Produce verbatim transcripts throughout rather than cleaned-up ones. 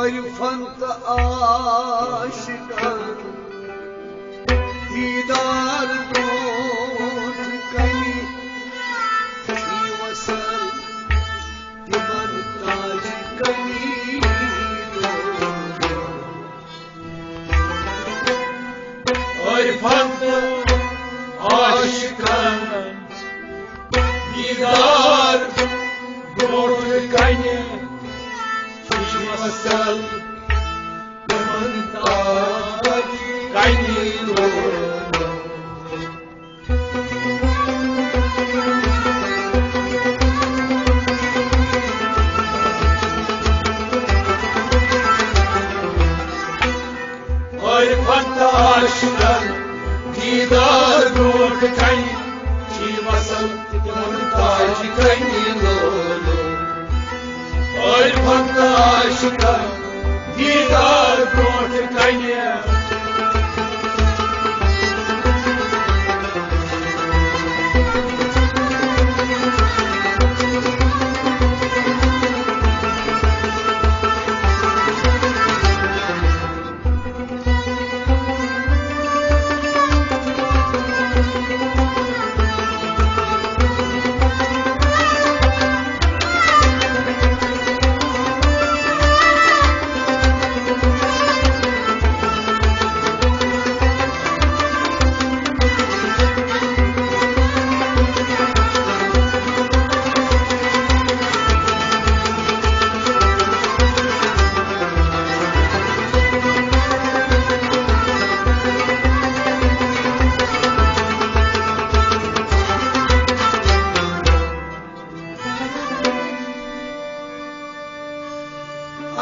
عارفن تہٕ عاشقن دیٖدار برٛونٛٹھ کنہِ چھُے وصل تِمن تاج کنہِ۔ عارفن تہٕ عاشقن دیٖدار برٛونٛٹھ کنہِ چھُے وصل تِمن تاج کنہِ لولو۔ عارفن تہٕ عاشقن دیٖدار برٛونٛٹھ کنہِ چھُے وصل تِمن تاج کنہِ لولو۔ عارفن تہٕ عاشقن دیٖدار برٛونٛٹھ کنہِ۔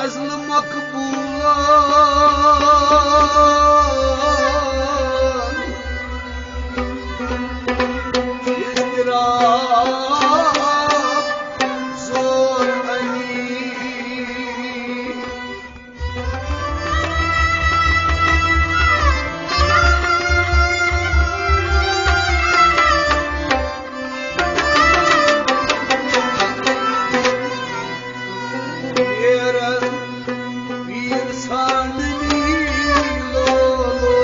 عزل مقبولن اضطراب زور علی۔ پیرن پیر ژھانڈنی لولو۔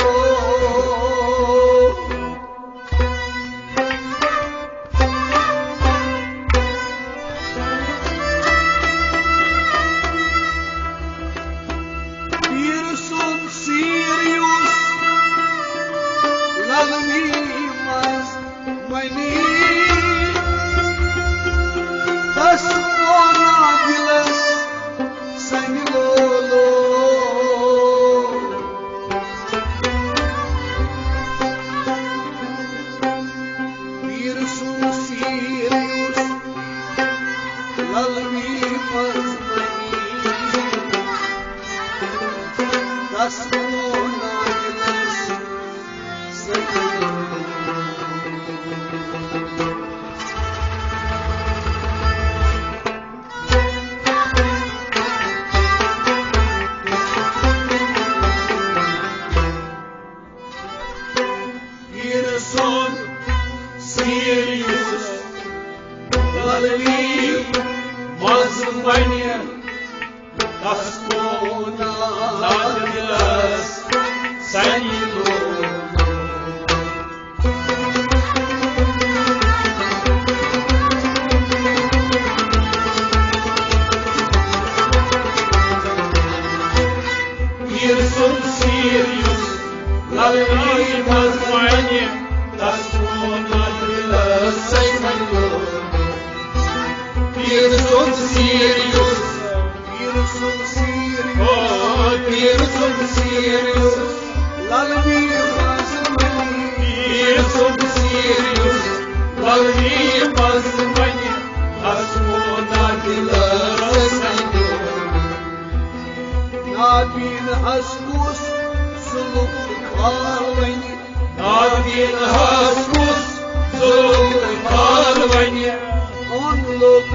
پیٖر سُنٛد سیٖر یُس للمی منٛز منی، تس پونا دلس سنگ لولو۔ پیٖر سُنٛد سیٖر یُس للمی منٛز بنی، تس ووٚن نادرس سیدو۔ پیٖر سُنٛد سیٖر یُس للمی منٛز بنہِ، تس کوٗناہ دلس سنہِ لولو۔ پیٖر سُنٛد سیٖر یُس للمی منٛز وَنہِ، تس ووٚن دِلس سنہِ لولو۔ پیٖر سُنٛد سیٖر یُس، پیٖر سُنٛد سیٖر یُس، او پیٖر سُنٛد سیٖر یُس للمی منٛز وَنہِ۔ پیٖر سُنٛد سیٖر یُس للمی منٛز وَنہِ، تس ووٚن دِلس سنہِ لولو۔ نابیٖنہس کُس ظُلُم خال وَنہِ؟ نابیٖنہس کُس ظُلُم خال وَنہِ؟ اوٚن لوٚگ،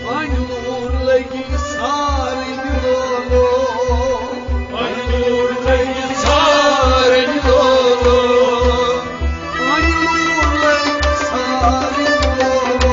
أنۍ لوٗر لٔگی سارنٕے لولو۔ أنۍ لوٗر لٔگی سارنٕے لولو۔ أنۍ لوٗر لٔگۍ سارنٕے لولو۔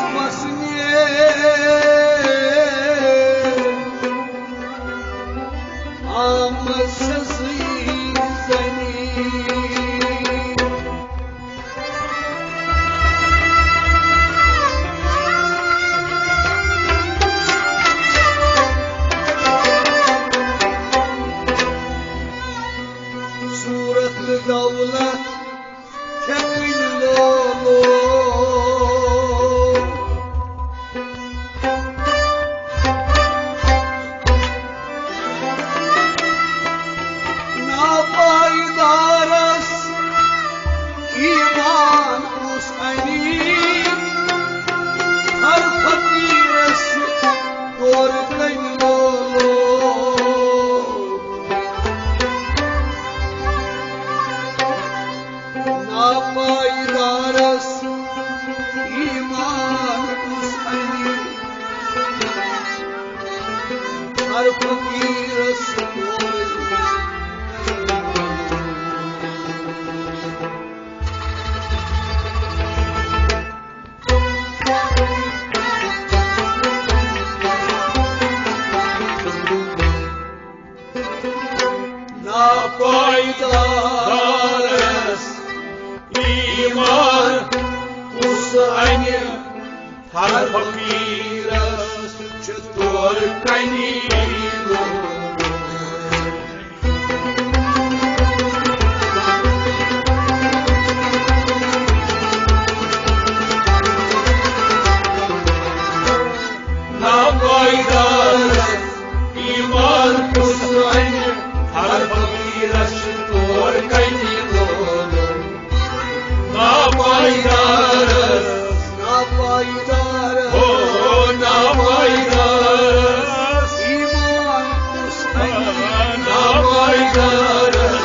وسنہِ آمٕژ چھَس زٔنی۔ صورت دولت چھکٕنۍ لولو۔ ناپائیدارس ایمان کُس اَنہِ؟ ہر فقیرس چھُ تورٕ کنہِ لولو۔ ناپائیدارس ایمان کُس اَنہِ؟ ہر فقیرس تورٕ ناپائیدارس ایمان کُس اَنہِ؟ ہر فقیرس چھُ تورٕ کنہِ لولو۔ ناپائیدارس ایمان کُس اَنہِ؟ ہر فقیرس چھُ تورٕ کنہِ لولو۔ ناپائیدارس، ناپائیدارس، او ناپائیدارس، ایمان کُس اَنہِ؟ ناپائیدارس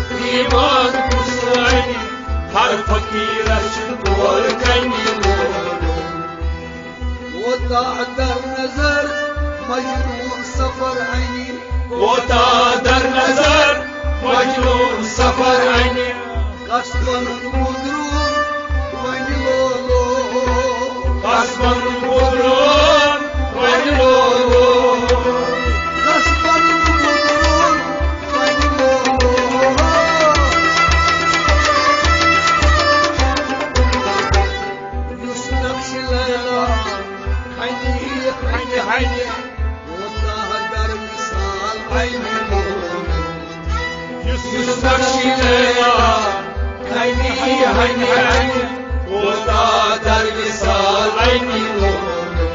ایمان کُس اَنہِ؟ ہر فقیرس چھُ تورٕ کنہِ لولو۔ کوتاہ در نظر مجنون سفر اَنہِ۔ کوتاہ در نظر مجنون سفر اَنہِ۔ کس پنُن گُزرُن وَنہِ لولو۔ کس پنُن گُزرُن وَنہِ لولو۔ کس پنُن گُزرُن وَنہِ لولو۔ یُس نقش لیلا ہنی، ہنی، ہنی، کوتاہ در مثال اَنہِ لولو۔ یُس، یُس نقش لیلا ہنی، ہنی، ہنی، کوتاہ در مثال اَنہِ لولو۔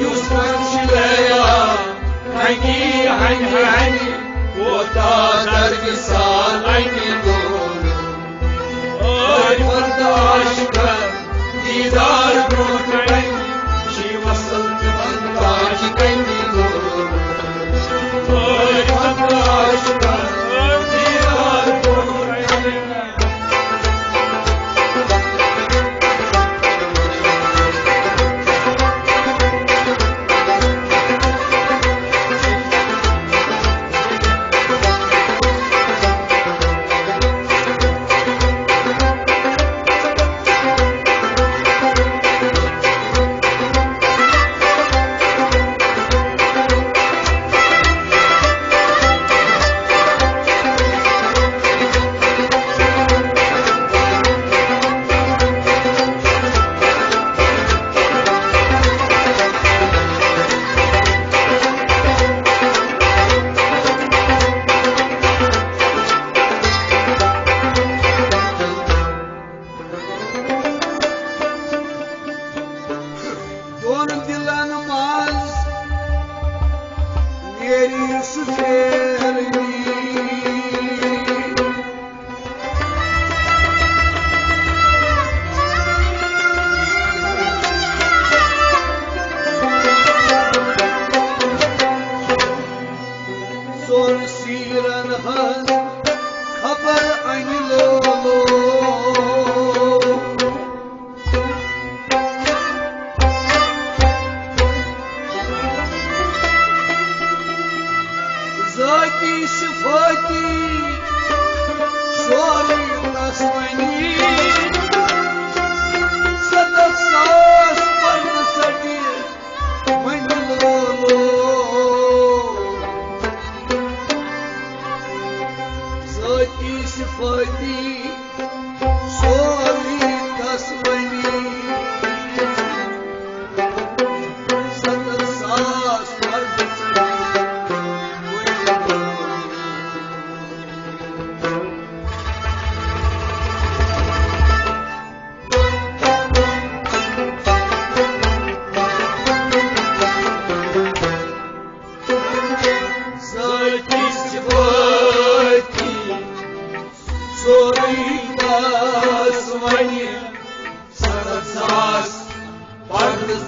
یُس نقش لیلا ہنی، ہنی، ہنی، کوتاہ در مثال اَنہِ لولو۔ عارفن تہٕ عاشقن دیدار برونٛٹھ کنہِ، شی وصل تِمن تاج کنہِ لولو۔ عارفن تہٕ عاشقن دیدار برونٛٹھ کنہِ۔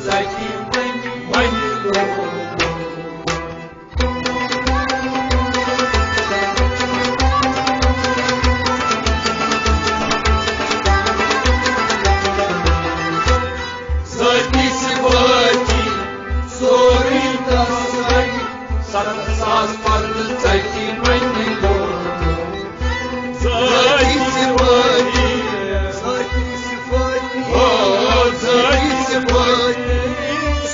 ژَٹہِ وۄنۍ، وۄنۍ لوگُن۔ ذٲتی صفٲتی سورُے تَس وۄنۍ، ستتھ ساس پردٕ ژَٹہِ وۄنۍ لوگُن۔ ذٲتی صفٲتی، ذٲتی صفٲتی، او ذٲتی صفٲتی،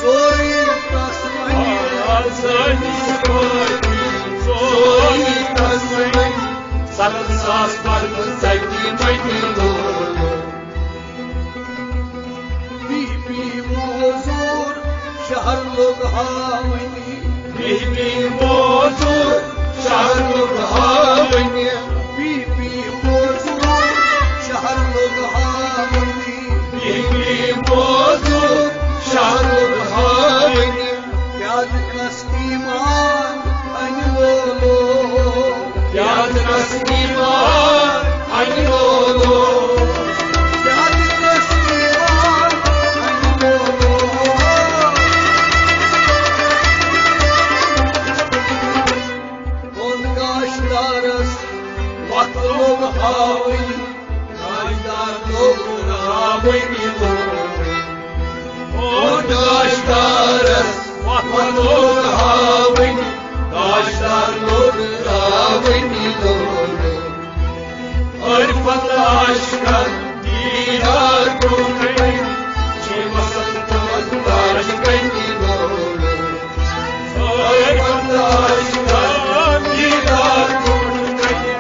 سورُے تَس وۄنۍ۔ آ، ذٲتی صفٲتی، سورُے تَس وۄنۍ۔ ستتھ ساس پردٕ ژَٹہِ وۄنۍ لوگُن۔ بی بی موزوٗر شہر لوٚگ ہاوٕنی۔ بی بی موزوٗر شہر لوٚگ ہاوٕنہِ۔ بی بی موزوٗر شہر لوٚگ ہاوٕنہِ۔ بی بی موزوٗر شہر لوٚگ ہاوٕنہِ۔ پیادٕ کس ایمان انہِ لولو۔ پیادٕ کس ایمان انہِ لولو۔ پیادٕ کس ایمان انہِ لولو۔ اوٚن گاشدارس وتھ لوٚگ ہاوٕنۍ۔ گاشدار لوٚگ ہاوٕنۍ لوگ۔ اوٚن گاشدارس وتھ لوٚگ ہاوٕنۍ۔ گاشدار لوٚگ ہاوٕنۍ لوگ۔ عرفت عاشقن دیدار برونٛٹھ کنہِ، چھِ وسن تمن تاج کنہِ لولو۔ عرفت عاشقن دیدار برونٛٹھ کنہِ۔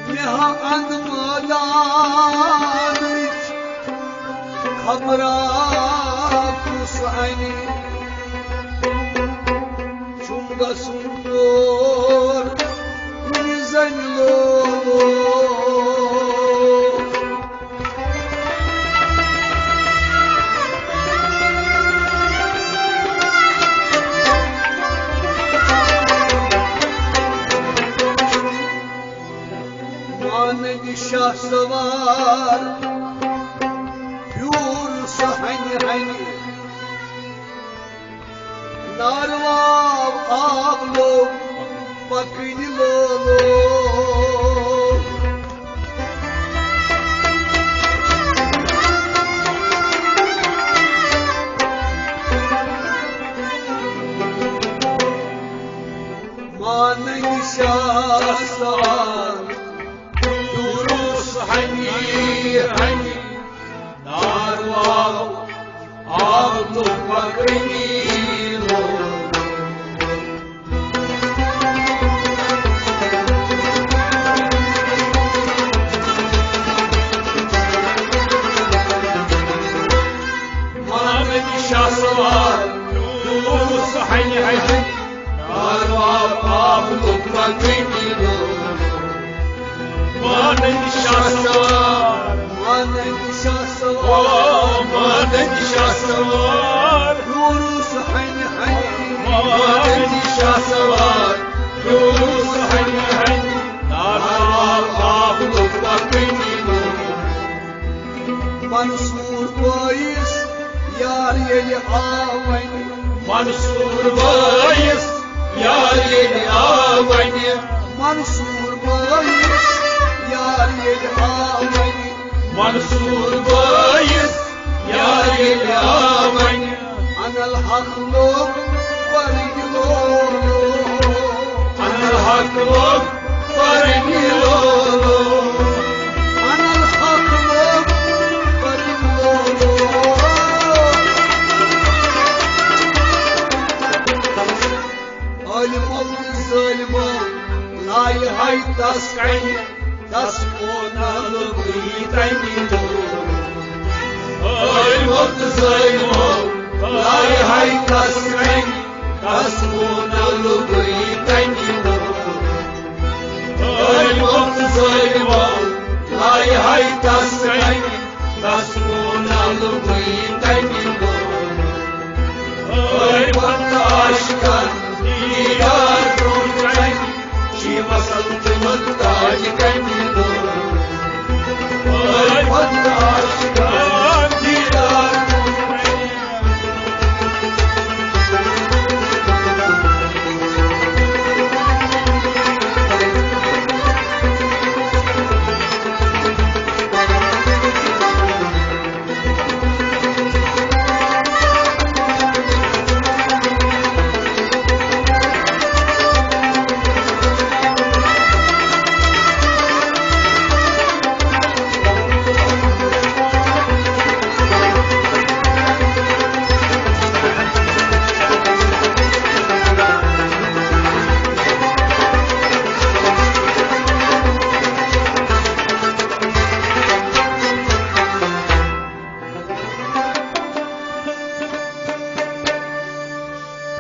مےٚ ہا اَنٛد مٲدانٕچ خبرا کُس اَنہِ۔ چھُم گژھُن تور کُنہِ زَنہِ لولو۔ مانٕنۍ شاہ سوار پھیوٗر سُہ ہنہِ ہنہِ۔ نارواو آب لوٚگ پکنہِ لولو۔ مانٕنۍ شاہ سوار پھیوٗر سُہ ہنہِ ہنہِ۔ نارواو آب لوٚگ پکنہِ لولو۔ مانٕنۍ شاہ سوار پھیوٗر سُہ ہنہِ ہنہِ۔ نارواو آب لوٚگ پکنہِ لولو۔ مانٕنۍ شاہ سوار، مانٕنۍ شاہ سوار، او مانٕنۍ شاہ سوار۔ پھیوٗر سُہ ہنہِ ہنہِ۔ مانٕنۍ شاہ سوار پھیوٗر سُہ ہنہِ ہنہِ۔ نارواو آب لوٚگ پکنہِ لولو۔ منصور بٲیِس یار ییٚلہِ آو وۄنۍ۔ منصور بٲیِس یار ییٚلہِ آو وۄنۍ۔ منصور بٲیِس یار ییٚلہِ آو وۄنۍ۔ منصور بٲیِس یار ییٚلہِ آو وۄنۍ۔ انل حق لوٚگ پرنہِ لولو۔ انل حق لوٚگ پرنہِ لولو۔ انل حق لوٚگ پرنہِ ظٲلمو، لایہِ ہاے تس کنہِ، تس ووٚن لوٚگُے کنہِ لوٚگ۔ ٲلۍ ووٚن ظٲلمو، لایہِ ہاے تس کنہِ، تس ووٚن لوٚگُے کنہِ لوٚگ۔ ٲلۍ ووٚن عاشقن، دیدار برونٛٹھ کنہِ، شی وصل تمن تاج کنہِ لوٚگ۔ ٲلۍ ووٚن عاشقن، دیدار برونٛٹھ کنہِ۔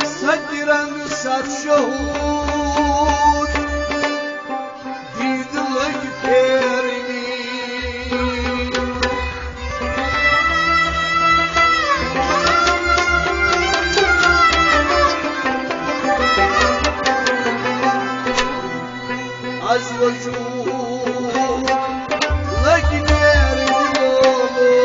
ستہِ رنگہٕ ستھ شہوٗد، دیٖد لٔگۍ پھیرنہِ۔ از وجود لگہِ نیرنہِ لولو۔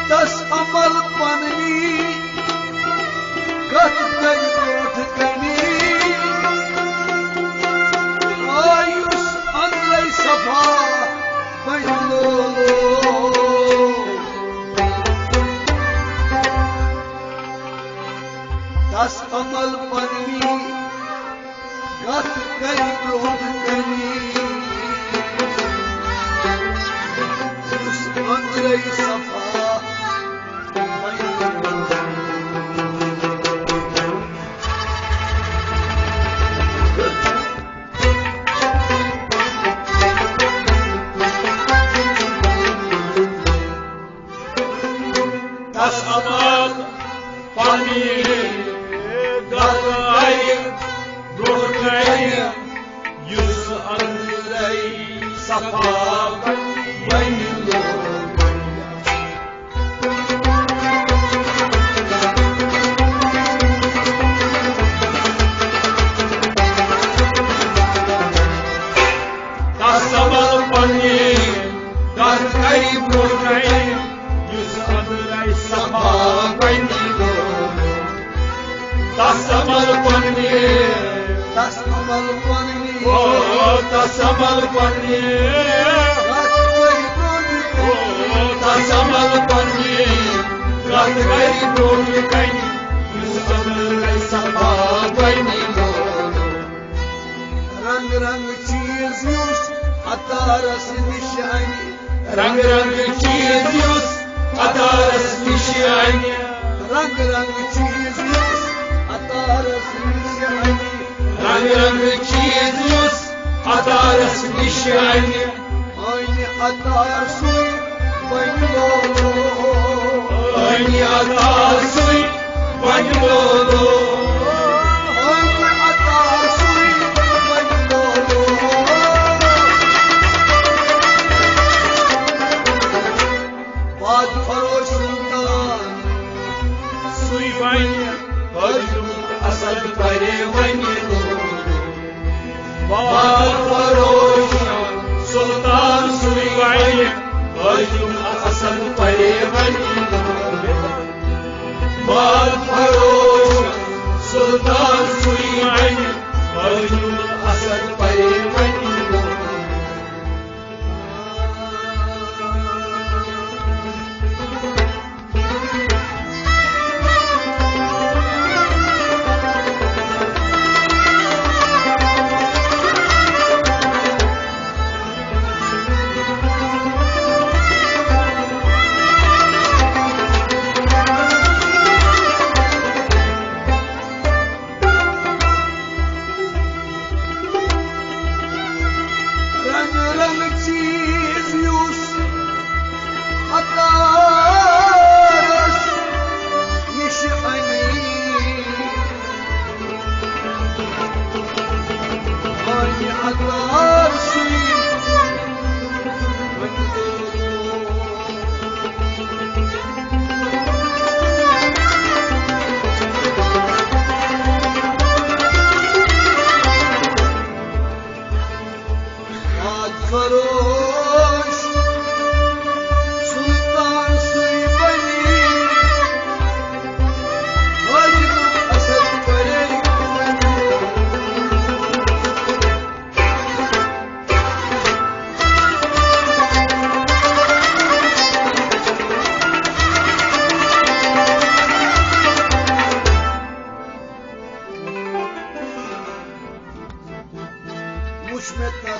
تس عمل پننی کتھ کرِ برونٛٹھ کنی۔ آیُس أنٛدرے صفا بنہِ لولو۔ تس عمل پننی کتھ کرِ برونٛٹھ کنی، یُس أنٛدرے صفا بنہِ۔ تس عمل پننہِ گرٕ کرِ برونٛٹھ کنہِ، یُس أنٛدرے صفا بنہِ لوگ۔ تس عمل پننہِ گرٕ کرِ برونٛٹھ کنہِ، یُس أنٛدرے صفا بنہِ لوگ۔ تس عمل پننہِ، تس عمل پننہِ، او تس عمل پننہِ، کتھ کرِ برونٛٹھ کنہِ۔ او تس عمل پننہِ، کتھ کرِ برونٛٹھ کنہِ، یُس أنٛدرے صفا بنہِ لوگ۔ رنگ رنگ چیز یُس عطارس نِش انہِ۔ رنگ رنگ چیز یُس عطارس نِش انہِ۔ رنگ رنگ چیز یُس عطارس نِش انہِ۔ رنگ رنگ چیز یُس عطارس نِش انہِ۔ انہِ عطار سُے بنہِ لولو۔ انہِ عطار سُے بنہِ لولو۔ انہِ عطار سُے بنہِ لولو۔ باد فروش سلطان سُے بنہِ، حٲجی الحسن پرے بنہِ لولو۔ باد فروش سلطان سُے بنہِ، حٲجی الحسن پرے بنہِ لولو۔ باد فروش سلطان سُے بنہِ، حٲجی الحسن پرے بنہِ لولو۔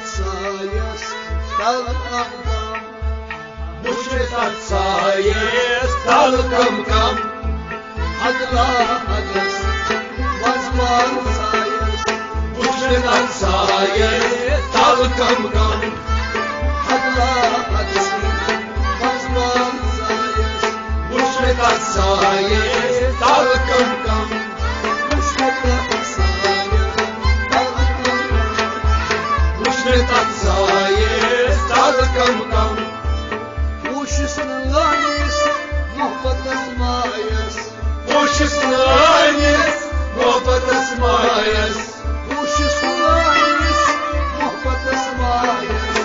سایس تل کم کم۔ وٕچھ مےٚ تتھ سایس تل کم کم۔ ادلا ادس وزوان سایس۔ وٕچھ مےٚ تتھ سایس تل کم کم۔ ادلا ادس وزوان سایس۔ وٕچھ مےٚ تتھ سایس تل کم کم۔ وٕچھ مےٚ تتھ سایس تل کم کم۔ وٕچھ مےٚ تتھ سایس تل کم کم۔ وٕچھُس نہٕ لٲنِس محبتس مایس۔ وٕچھُس نہٕ لٲنِس محبتس مایس۔ وٕچھُس نہٕ لٲنِس محبتس مایس۔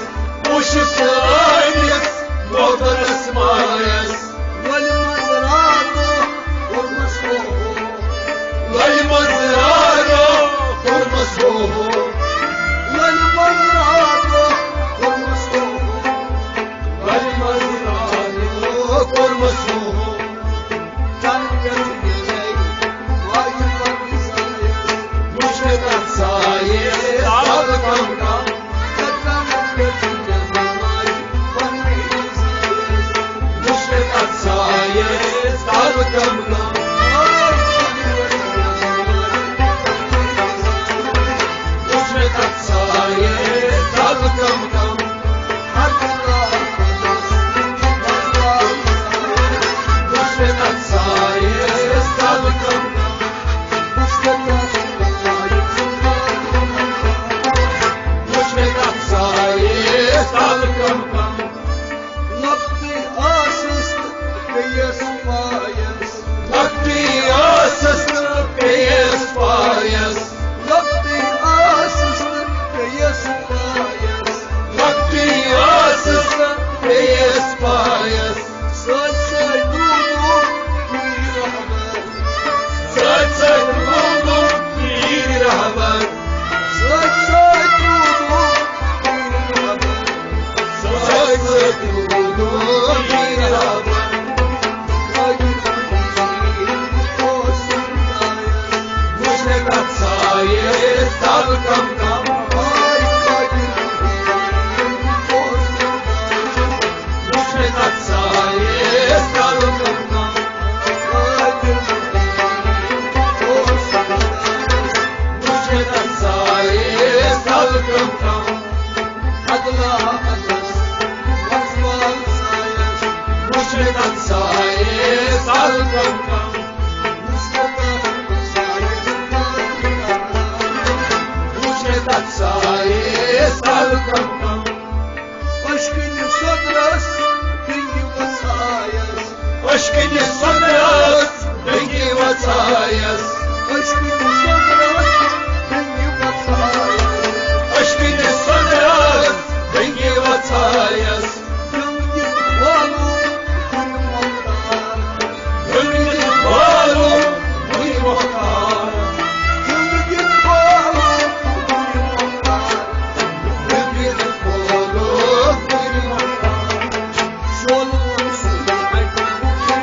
وٕچھُس نہٕ لٲنِس محبتس مایس۔ لۄلہِ منٛز راتہٕ کوٚرمس ہو ہو۔ لۄلہِ منٛز راتہٕ کوٚرمس ہو ہو۔ لۄلہِ منٛز راتہٕ کوٚرمس ہو ہو۔ لۄلہِ منٛز راتہٕ کوٚرمس ہو ہو۔ تن پٮ۪ٹھ گِلے واجہِ پننہِ سایس۔ وٕچھ مےٚ تتھ سایس تل کم کم۔ وقتی آسس تہٕ پیٚیس پایس۔ وقتی آسس تہٕ پیٚیس پایس۔ وقتی آسس تہٕ پیٚیس پایس۔ وقتی آسس تہٕ پیٚیس پایس۔ سۭتۍ سۭتۍ روٗدُم پیٖر رہبر۔ سۭتۍ سۭتۍ روٗدُم پیٖر رہبر۔ سۭتۍ سۭتۍ روٗدُم پیٖر رہبر۔ سۭتۍ سۭتۍ روٗدُم پیٖر رہبر۔ قٲدِر پیٖر اوس سُنٛد دایَس۔ وٕچھ مےٚ تَتھ سایَس تَل کم کم۔ قٲدِر پیٖر اوس سُنٛد دایَس۔ وٕچھ مےٚ تَتھ سایَس تَل کم کم۔ قٲدِر پیٖر اوس سُنٛد دایَس۔ وٕچھ مےٚ تَتھ سایَس تَل کم کم۔ ادلا ادس وزوان سایس۔ وٕچھ مےٚ تَتھ سایَس تَل کم کم۔ وٕچھ مےٚ تَتھ سایَس تَل کم کم۔ وٕچھ مےٚ تَتھ سایَس تَل کم کم۔ أچھ کِنہِ سۄدرس بیٚیہِ وسایس۔ أچھ کِنہِ سۄدرس بیٚیہِ وسایس۔ أچھ کِنہِ سۄدرس بیٚیہِ وسایس۔ أچھ کِنہِ سۄدرس بیٚیہِ وسایس۔ جنگ دِتھ والُن گُلہِ مۄختار۔ جنگ دِتھ والُن گُلہِ مۄختار۔ جنگ دِتھ والُن گُلہِ مۄختار۔ جنگ دِتھ والُن گُلہِ مۄختار۔ شولہٕ ووٚن سُہ اَکہِ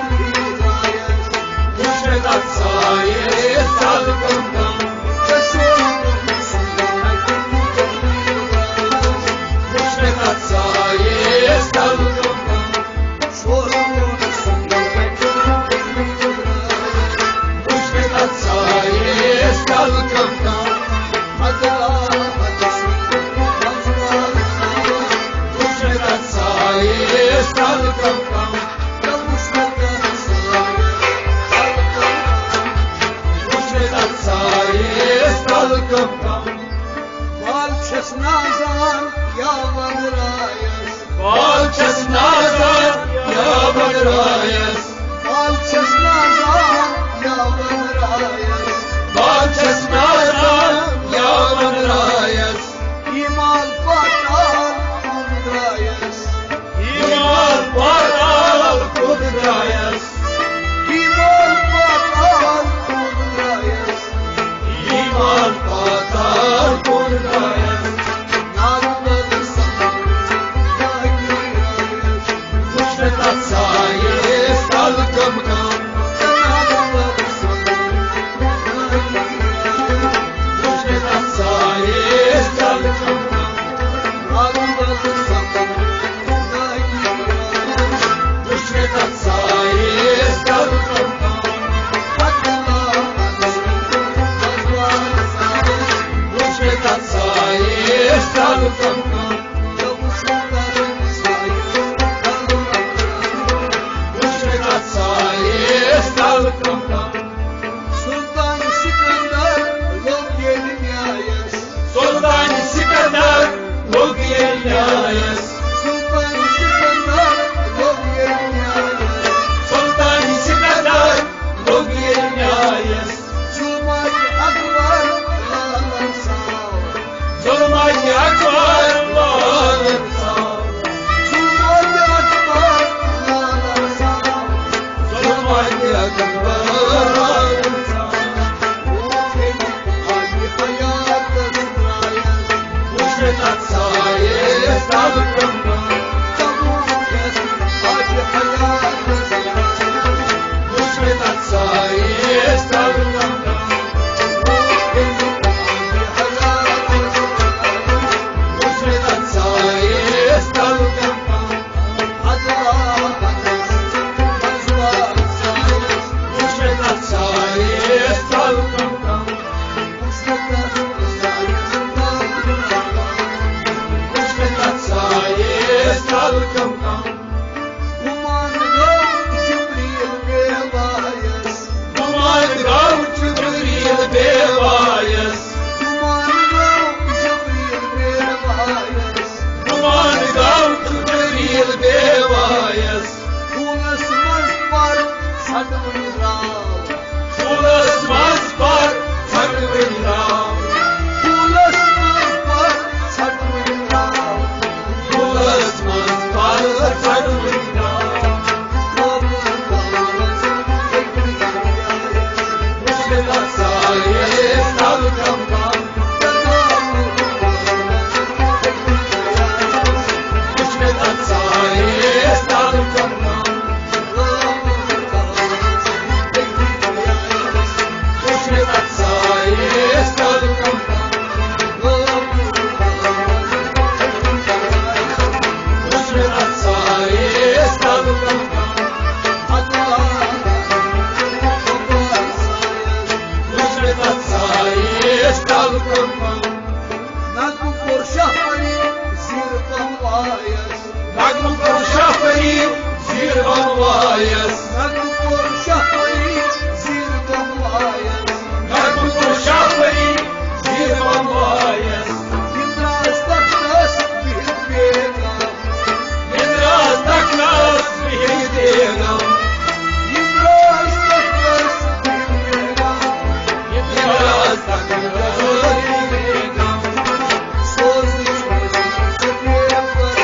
پھِرِ ہدایت۔ وٕچھ مےٚ تَتھ سایَس تَل کم کم۔ شولہٕ ووٚن سُہ اَکہِ پھِرِ ہدایت۔ وٕچھ مےٚ تَتھ سایَس تَل کم کم۔ شولہٕ ووٚن سُہ اَکہِ پھِرِ ہدایت۔ وٕچھ مےٚ تَتھ سایَس تَل کم کم۔ ادلا ادس وزوان سایس۔ وٕچھ مےٚ تَتھ سایَس تَل کم کم۔ وٕچھ مےٚ تَتھ سایَس تَل کم کم۔ وٕچھ مےٚ تَتھ سایَس تَل کم کم۔ بال چھَس نازان یا وَنرایَس۔ بال چھَس نازان یا وَنرایَس۔ بال چھَس نازان یا وَنرایَس۔ بال چھَس نازان یا وَنرایَس۔ ایٖمان پاتال کُن درٛایَس۔ ایٖمان پاتال کُن درٛایَس۔ ایٖمان پاتال کُن درٛایَس۔ ایٖمان پاتال کُن درٛایَس۔ نازٕ بٔرٕس نیایس۔ سلطان سکندر لوٚگ ییٚلہِ نیایس۔ سلطان سکندر لوٚگ ییٚلہِ نیایس۔ ظلمات اکبر لالن ساو۔ ظلمات اکبر لالن ساو۔ ظلمات اکبر لالن ساو۔ ظلمات اکبر لالن ساو۔ اوس ییٚلہِ آبِ حیاتس درٛایس۔ وُچھ مےٚ تتھ سایس تل کم کم۔ ژےٚ اوس یتھ آبِ حیاتس درٛایس۔ وُچھ مےٚ تتھ سایس تل کم کم۔ اوس ییٚلہِ آبِ حیاتس درٛایس۔ وُچھ مےٚ تتھ سایس تل کم کم۔ گُمان گوٚو جبریل بے وایس۔ گُمان گوٚو جبریل بے وایس۔ پھوٗلس منٛز پر ژھٹہٕ وٕنہِ درٛاو۔ پھوٗلس منٛز پر ژھٹہٕ وٕنہِ درٛاو۔ پھوٗلس منٛز پر ژھٹہٕ وٕنہِ درٛاو۔ پھوٗلس منٛز پر ژھٹہٕ وٕنہِ درٛاو۔ وُچھ مےٚ تتھ سایس تل کم کم۔ نغمہٕ کوٚر شاہ فرید زیٖر بۄن وایس۔ نغمہٕ کوٚر شاہ فرید زیٖر بۄن وایس۔ نغمہٕ کوٚر شاہ فرید زیٖر بۄن وایس۔ نغمہٕ کوٚر شاہ فرید زیٖر بۄن وایس۔ اِندراس تختس بِہِتھ بیگم۔ اِندراس تختس بِہِتھ بیگم۔ اِندراس تختس بِہِتھ بیگم۔ اِندراس تختس بِہِتھ بیگم۔ سوزُن سُہ پیغمبر۔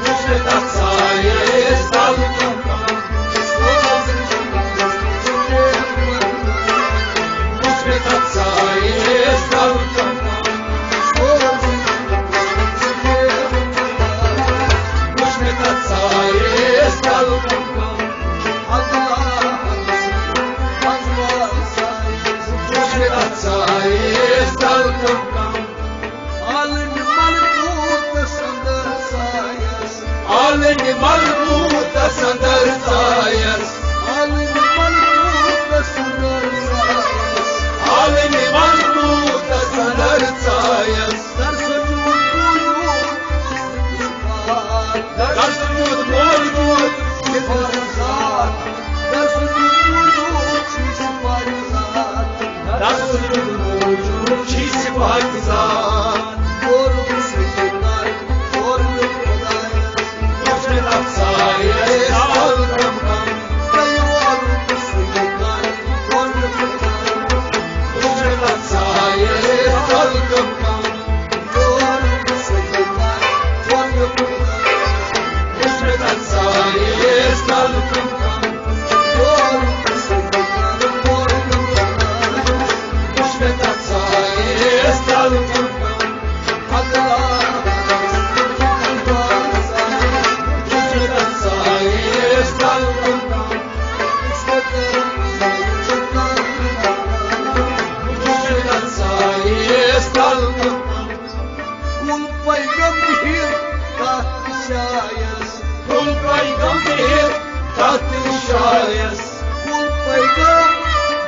وُچھ مےٚ تتھ سایس تل کم کم۔ سوزُن سُہ پیغمبر۔ وُچھ مےٚ تتھ سایس تل کم کم۔ سوزُن سُہ پیغمبر۔ وُچھ مےٚ تتھ سایس تل کم کم۔ اللہ، اللہ، اللہ۔ وُچھ مےٚ تتھ سایس تل کم کم۔ عالمِ ملکوتس اندر سایس۔ عالمِ ملکوتس اندر سایس۔ عالمِ ملکوتس اندر سایس۔ عالمِ ملکوتس اندر سایس۔ در سجود موجود۔ در سجود موجود۔ در سجود موجود۔ در سجود موجود۔ صفات ذات۔ کُل پیغام بِہِتھ تَتھ شایَس۔ کُل پیغام بِہِتھ تَتھ شایَس۔ کُل پیغام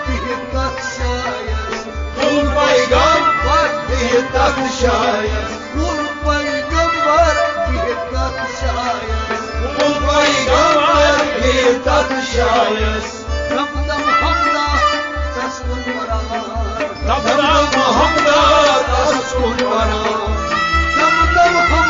بِہِتھ تَتھ شایَس۔ کُل پیغام بِہِتھ تَتھ شایَس۔ کُل پیغمبر بِہِتھ تَتھ شایَس۔ کُل پیغمبر بِہِتھ تَتھ شایَس۔ دم دم حمدہ تس کُن وران۔ دم دم حمدہ تس کُن وران۔ دم دم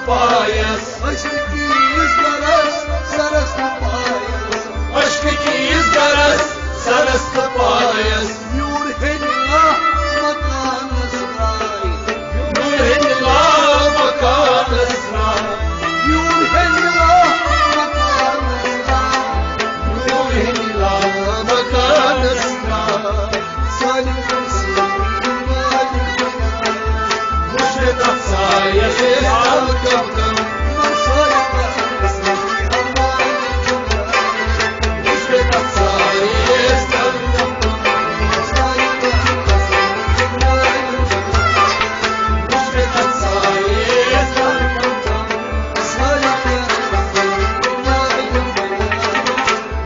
پایس۔ عشقٕکِس گرس سرس تہٕ پایس۔ عشقٕکِس گرس سرس تہٕ پایس۔ میوٗر ہیٚنہِ لا مکانس درٛاے۔ میوٗر ہیٚنہِ لا مکانس درٛاے۔ میوٗر ہیٚنہِ لا مکانس درٛاے۔ میوٗر ہیٚنہِ لا مکانس درٛاے۔ سالِم سٲری مالِم۔ وٕچھ مےٚ تَتھ سایَس تَل کَم کَم۔ وٕچھ مےٚ تَتھ سایَس تَل کَم کَم۔ وٕچھ مےٚ تَتھ سایَس تَل کَم کَم۔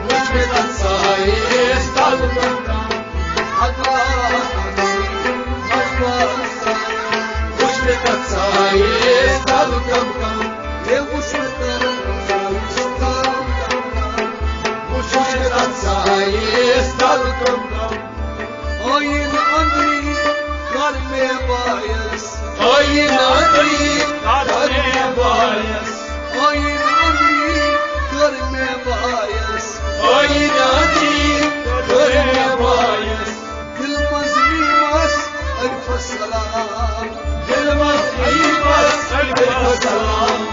وٕچھ مےٚ تَتھ سایَس تَل کَم کَم۔ وٕچھ مےٚ تَتھ سایَس تَل کَم کَم۔ ہے وٕچھ مےٚ تَتھ سایَس تَل کَم کَم۔ وٕچھ مےٚ تَتھ سایَس تَل کَم کَم۔ آیِن أنٛدری کر مےٚ باعث۔ آیِن أنٛدری کر مےٚ باعث۔ آیِن أنٛدری کر مےٚ باعث۔ آیِن أنٛدری کر مےٚ باعث۔ دِل منٛز نیٖمَس الف سلام۔ دِل منٛز نیٖمَس الف سلام۔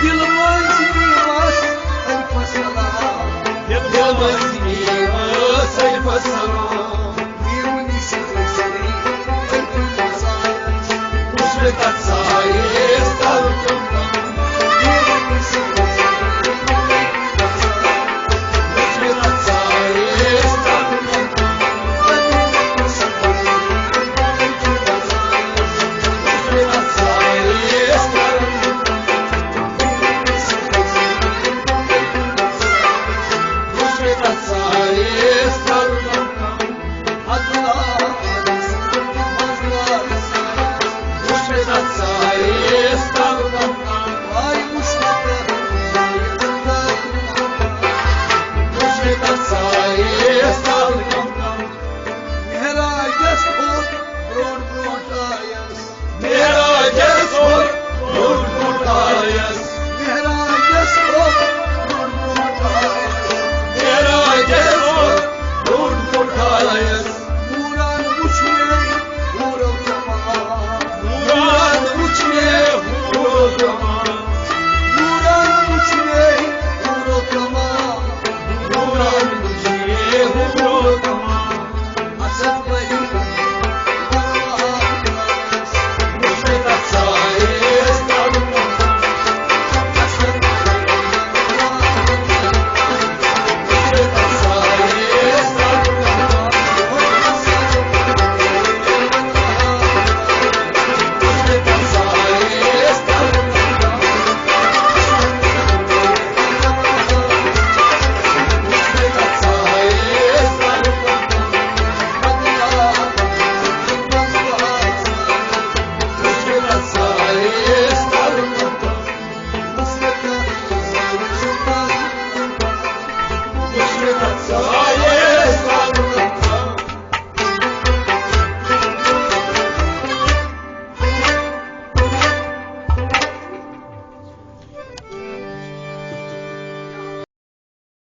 دِل منٛز نیٖمَس الف سلام۔ دِل منٛز نیٖمَس الف سلام۔ نیٖمٕنی سٲری سٲری الف سلام۔ وٕچھ مےٚ تَتھ